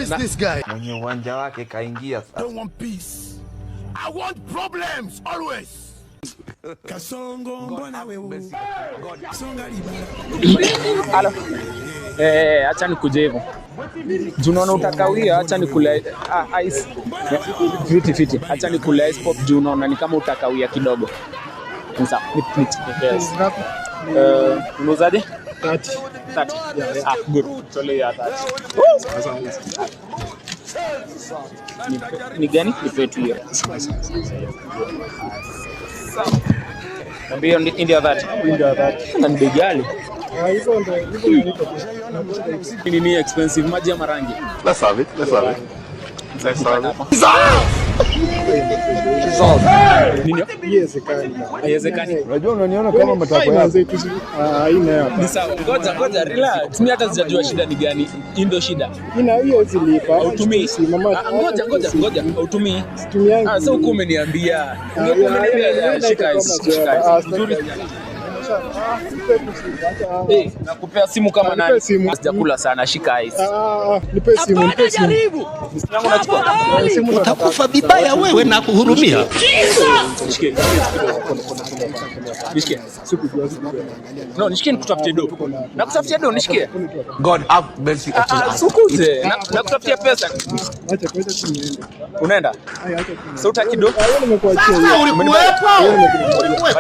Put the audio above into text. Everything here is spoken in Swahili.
Is this guy? Mwenye uwanja wake kaingia sasa. Don't want peace. I want problems always. Kasongo, mbona wewe songa libala? Halo. Eh, acha nikuje hivyo. Juu unaona utakawia, acha nikule ice. Fiti fiti. Acha nikule ice pop juu unaona ni kama utakawia kidogo. Ni sawa. Yes. Eh, unauzaje? 30. 30. Ah, good. Tole ya 30. Ni gani? Nipe tu hiyo. Niambie hiyo India 30. India 30. Na ni bei ghali. Ah, hizo ndo hizo ndio. Nini expensive, maji ama rangi? Let's have it. Let's have it. Let's have it. Nini? Haiwezekani. Haiwezekani. Unajua unaniona kama matako yako. Manze tu haina hapa. Ni sawa. Ngoja ngoja, relax. Mimi hata sijajua shida ni gani. Hii ndio shida. Ina hiyo zilipa. Hautumii. Mama. Ah, ngoja ngoja ngoja. Hautumii. Situmiangi. Ah, sasa huku umeniambia. Ungekuwa umeniambia, shika hizi, shika hizi. Nzuri. Eh, nakupea simu kama Nipe nani? simu. Sijakula sana, shika hizi. Nipe simu, nipe simu. Simu yangu nachukua. Simu ndo nataka. Utakufa vibaya wewe na kuhurumia. Nishike. Nishike. Sikujua, sikujua. No, nishikie nikutafutie do. Nakutafutia do, nishikie. God have mercy Ah, upon ah, us. sukuje. Nakutafutia pesa. Acha acha tu niende. Unaenda? Ai, acha tu. Sasa utaki do? Ah, wewe nimekuachia hiyo. Ulikuwepo. Ulikuwepo.